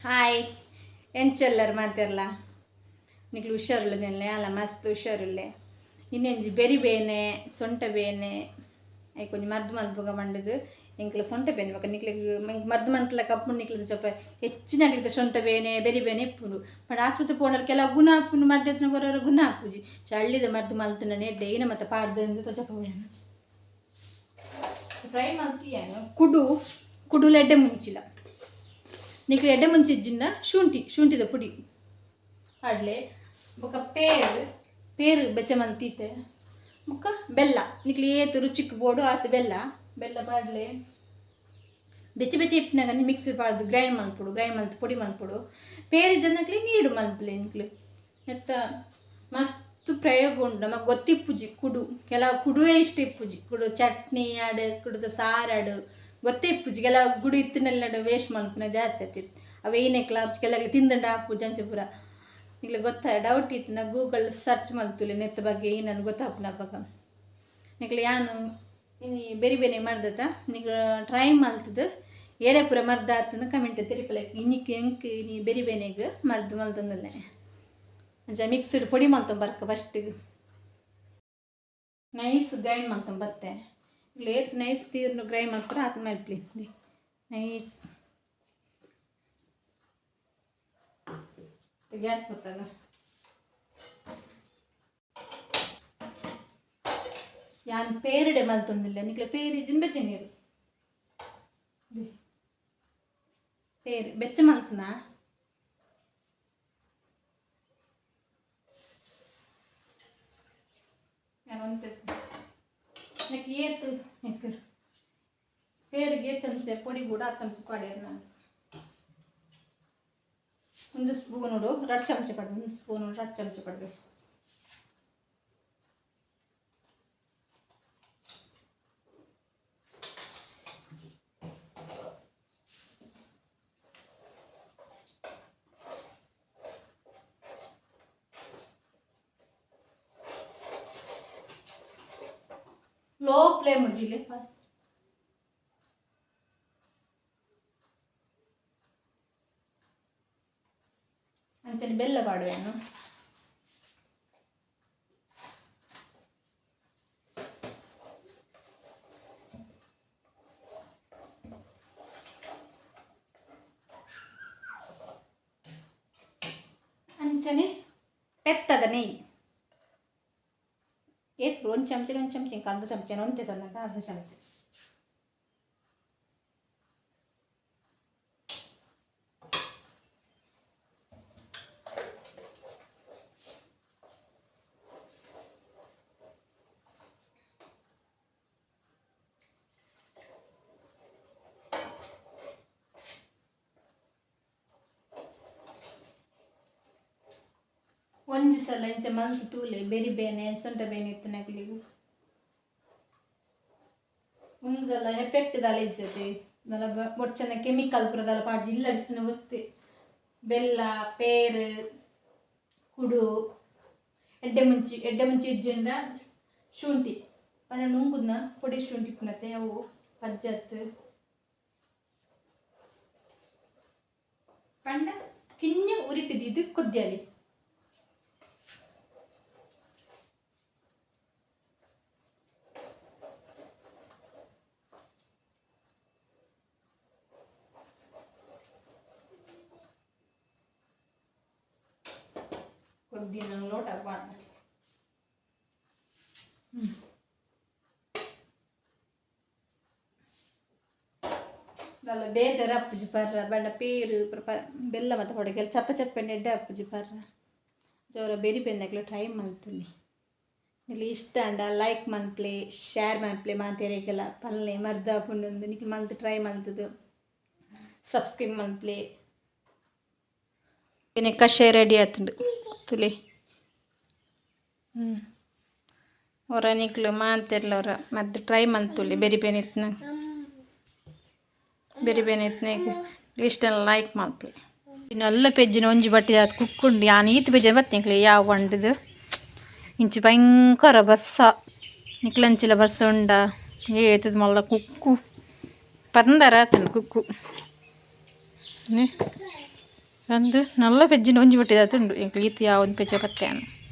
Hi ಎಂಚೆಲ್ಲರ್ ಮಾತೆರ್ಲ ನಿಕ್ಲು ಹುಷಾರುಳ್ಳ ಅಲ್ಲ ಮಸ್ತ್ ಹುಷಾರುಲ್ಲೆ ಇನ್ನೊಂಜಿ ಬೆರಿ ಬೇನೆ ಸೊಂಟ ಬೇನೆ ಐಕ್ ಒಂಜಿ ಮರ್ದ್ ಮಲ್ಪುಗ ಪಂಡುದು ಎಂಕ್ಲ ಸೊಂಟ ಬೇನೆ ಬೊಕ ನಿಕ್ಲೆಗ್ ಮರ್ದ್ ಮಂತ್ಲ ಕಪ್ಪು ನಿಕ್ಲೆಗ್ ಚೊಪ ಹೆಚ್ಚಿನಕ್ಲೆಗ್ ಸೊಂಟ ಬೇನೆ ಬೆರಿ ಬೇನೆ ಇಪ್ಪುಂಡು ಪಂಡ ಆಸ್ಪತ್ರೆ ಪೋಂಡಲ ಕೆಲವು ಗುಣ ಆಪುಂಡು ಮರ್ದ್ ಎತ್ತುನ ಕೊರೊರ ಗುಣ ಆಪುಜಿ ಚಳ್ಳಿದ ಮರ್ದ್ ಮಲ್ತುಂಡ ಎಡ್ಡೆ ಇನ ಮತ್ತ ಪಾಡ್ದು ತೊಜಪ ಬೇನೆ ಫ್ರೈ ಮಲ್ತಿಯಾನು ಕುಡು ಕುಡುಲ ಎಡ್ಡೆ ಮುಂಚಿಲ ನಿಕ್ಲೆ ಎಡ್ಡೆ ಮುಂಚಿ ಇಜ್ಜಿಂಡ ಶುಂಠಿ ಶುಂಠಿದ ಪುಡಿ ಅಡ್ಲೆ ಬೊಕ ಪೇರು ಪೇರು ಬೆಚ್ಚ ಮಲ್ತೀತೆ ಬೊಕ ಬೆಲ್ಲ ನಿಕ್ಲೆ ಏತ್ ರುಚಿಕ್ ಬೋಡು ಆತ್ ಬೆಲ್ಲ ಬೆಲ್ಲ ಪಾಡ್ಲೆ ಬೆಚ್ಚ ಬೆಚ್ಚ ಇಪ್ಪುನಾಗ ಮಿಕ್ಸಿ ಪಾಡ್ದು ಗ್ರೈಂಡ್ ಮಲ್ಪೊಡು ಗ್ರೈಂಡ್ ಮಲ್ತ್ ಪೊಡಿ ಮಲ್ಪೊಡು ಪೇರು ಇಜ್ಜಂದಕ್ಲೆ ನೀರು ಮಲ್ಪುಲೆ ನಿಕ್ಲು ನೆತ್ತ ಮಸ್ತ್ ಪ್ರಯೋಗ ಉಂಡು ನಮಕ್ ಗೊತ್ತಿಪ್ಪುಜಿ ಕುಡು ಕೆಲವು ಕುಡುವೆ ಇಷ್ಟ ಇಪ್ಪುಜಿ ಕುಡು ಚಟ್ನಿ ಆಡ್ ಕುಡುದ ಸಾರಾಡು ಗೊತ್ತೇ ಇಪ್ಪುಜಿ ಕೆಲವು ಗುಡಿ ಇತ್ತಿನೆಲ್ಲ ವೇಸ್ಟ್ ಮಲ್ಪುನ ಜಾಸ್ತಿ ಆತಿತ್ತು ಅವು ಏನೆಕ್ಲ ಕೆಲವು ತಿಂದಂಡ ಆಪುಜಿ ಅಂಚೆ ಪೂರ ನಿಕ್ಲೆ ಗೊತ್ತ ಡೌಟ್ ಇತ್ತು ಗೂಗಲ್ ಸರ್ಚ್ ಮಲ್ತುಲೆ ನೆತ್ತ ಬಗ್ಗೆ ಏನನ್ನು ಗೊತ್ತಾಪುನ ಅಪಗ ನಿಕ್ಲೆ ಯಾನು ಇನಿ ಬೇರೆ ಬೇರೆ ಮರ್ದತ ನಿಕ್ಲು ಟ್ರೈ ಮಲ್ತದು ಏರೆ ಪೂರ ಮರ್ದ ಆತಂದು ಕಮೆಂಟ್ ತೆರಿಪಲೆ ಇನ್ನಿಕ್ ಎಂಕ್ ಇನಿ ಬೇರೆ ಬೇನೆಗ್ ಮರ್ದ್ ಮಲ್ತೊಂದುಲ್ಲೆ ಅಂಚ ಮಿಕ್ಸ್ಡ್ ಪೊಡಿ ಮಲ್ತೊಂದು ಬರ್ಕ ಫಸ್ಟಿಗೆ ನೈಸ್ ಗ್ರೈಂಡ್ ಮಲ್ತೊಂದು ಬತ್ತೆ ಏತ್ ನೈಸ್ ತೀರ್ನು ಗ್ರೈಂಡ್ ಮಲ್ಪುರ ಆತ್ ಮಲ್ಪಲಿ ನೈಸ್ ಗ್ಯಾಸ್ ಬತ್ತಾಗ ಯಾನ್ ಪೇರುಡೆ ಮಲ್ತೊಂದಿಲ್ಲ ನಿಕ್ಲೆ ಪೇರು ಇಜ್ಜಿನ ಬೆಚ್ಚ ನೀರು ಪೇರು ಬೆಚ್ಚ ಮಲ್ತನ ನೆಕ್ ಏತು ನೆಕ್ ಪೇರಿಗೆ ಚಮಚ ಪೊಡಿ ಕೂಡ ಆ ಚಮಚ ಪಾಡ್ಯಾರ ನಾನು ಒಂದು ಸ್ಪೂನುಡು ಎರಡು ಚಮಚ ಪಡ್ಬೆ ಒಂದು ಸ್ಪೂನು ಎರಡು ಚಮಚ ಪಡ್ಬೆ ಲೋ ಫ್ಲೇಮ್ ಉಡ್ದಿಲೆ ಅಂಚನೆ ಬೆಲ್ಲ ಪಾಡುವೆನು ಅಂಚನೆ ಪೆತ್ತದ ನೆಯ್ಯಿ ಏತ್ ಒಂದು ಚಮಚ ಒಂದು ಚಮಚ ಇಂಕ ಅರ್ಧ ಚಮಚ ಒಂತೆ ತಂದಂತ ಅರ್ಧ ಚಮಚ ಒಂಜಿ ಸಲ ಇಂಚ ಮಲ್ತ್ ತೂಲೆ ಬೆರಿ ಬೇನೆ ಸೊಂಟ ಬೇನೆ ಇತ್ತಿನಕ್ಲೆಗ್ ಉಂದುದಲ್ಲ ಎಫೆಕ್ಟ್ ದಾಲ ಇಜ್ಜತೆ ದಾಲ ಬೊಡ್ಚನ ಕೆಮಿಕಲ್ ಪೂರ ದಾಲ ಪಾಡ್ದು ಇಲ್ಲಡ್ ವಸ್ತು ಬೆಲ್ಲ ಪೇರು ಕುಡು ಎಡ್ಡೆ ಮುಂಚಿ ಎಡ್ಡೆ ಮುಂಚಿ ಇಜ್ಜಿಂಡ ಶುಂಠಿ ಪಂಡ ನುಂಗುದ್ನ ಪೊಡಿ ಶುಂಠಿ ಪುನತೆ ಅವು ಪಜ್ಜತ್ ಪಂಡ ಕಿನ್ಯ ಉರಿಟಿದ್ದು ಕೊದ್ಯಾಲಿ ಕೊದ್ದಿನ ಲೋಟ ಪಾಡ್ದ ದಾಲ ಬೇಜಾರು ಅಪ್ಪುಜಿ ಪರ್ರ ಬಂಡ ಪೇರು ಬೆಲ್ಲ ಮತ್ತು ಹೊಡಗೆಲ್ಲ ಚಪ್ಪ ಚಪ್ಪಂಡೆ ಎಡ್ಡೆ ಅಪ್ಪುಜಿ ಪರ್ರ ಜೋರ ಬೆರಿ ಬೆನ್ನಕ್ಲು ಟ್ರೈ ಮಲ್ತುಲಿ ನಿಕ್ಲೆ ಇಷ್ಟ ಅಂಡ ಲೈಕ್ ಮನ್ಪ್ಲೆ ಶೇರ್ ಮನ್ಪ್ಲೆ ಮಾತೆರೆಗೆಲ್ಲ ಪಲ್ಲೆ ಮರ್ದ ಆಪುಂಡು ನಿಕ್ಲು ಮಲ್ತ್ ಟ್ರೈ ಮಲ್ತದು ಸಬ್ಸ್ಕ್ರೈಬ್ ಮನ್ಪ್ಲೆ ಕಷಾಯ ರೆಡಿ ಆತುಂಡು ತುಲೆ ಒರ ನಿಕ್ಲು ಮಾತೆರ್ಲ ಒರ ಮದ್ದು ಟ್ರೈ ಮಲ್ತುಲಿ ಬೆರಿ ಬೇನೆ ಇತ್ನ ಬೆರಿ ಬೇನೆ ಇತ್ನ ಇಷ್ಟ ಲೈಕ್ ಮಲ್ಪುಲೆ ನಲ್ಲ ಪೆಜ್ಜಿನ ಒಂಜಿ ಬಟ್ಟಿ ಆತ್ ಕುಕ್ಕುಂಡು ಯಾನ್ ಈತ್ ಪೆಜ್ಜಿನ ಬತ್ತಿ ಯಾವ ಪಂಡುದು ಇಂಚಿ ಭಯಂಕರ ಬರ್ಸ ನಿಕ್ಲಂಚಿಲ ಬರ್ಸ ಉಂಡ ಏತದ ಮಲ್ಲ ಕುಕ್ಕು ಪಂದರ ಆತುಂಡು ಕುಕ್ಕು. ಅಂದ್ ನಲ್ಲ ಪೆಜ್ಜಿನ ಒಂಜಿ ಬಟ್ಟಿದಾತುಂಡು ಎಂಕ್ಲು ಈತ್ ಯಾವೊಂದು ಪೆಜ್ಜ ಪತ್ತೆನು.